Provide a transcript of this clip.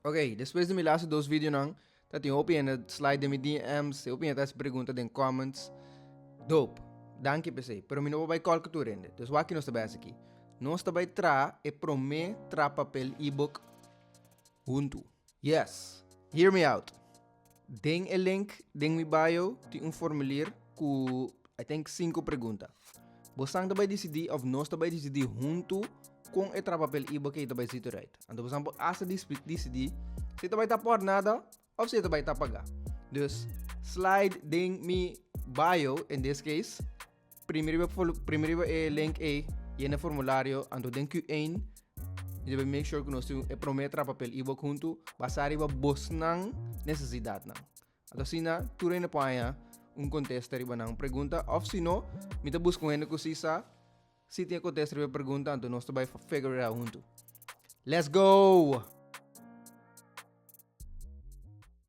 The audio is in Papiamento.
Ok, despues di mi laatste dos videonan, ta tin hopi hende slide den mi DM's, hopi hende ta hasi pregunta den comments. Dope. Danki p'esei. Pero mi no por bai call ku tur hende. Dus wak ki nos ta bai hasi aki. Nos ta bai traha e promé trapapel ebook huntu. Yes! Hear me out. Den e link den mi bio tin un formulier ku I think sinku pregunta. Bosan ta bai disidí òf nos ta bai disidí huntu kon e trapapel ebook ei ta bai zit eruit. Anto bosan por asta disidí si ta bai ta por nada òf si e ta bai ta pagá. Dus slide den mi bio in this case, primi riba primi riba e link ei, yena e formulario, anto den Q1 mi ta bai make sure ku nos tin e promé trapapel ebook huntu basá riba bosnan nesesidatnan. Anto asina tur hende por haña un kontesta riba nan pregunta òf si no mi ta buska un hende ku si sa si tin e kontesta riba e pregunta anto nos ta bai figure it out huntu. Let's go!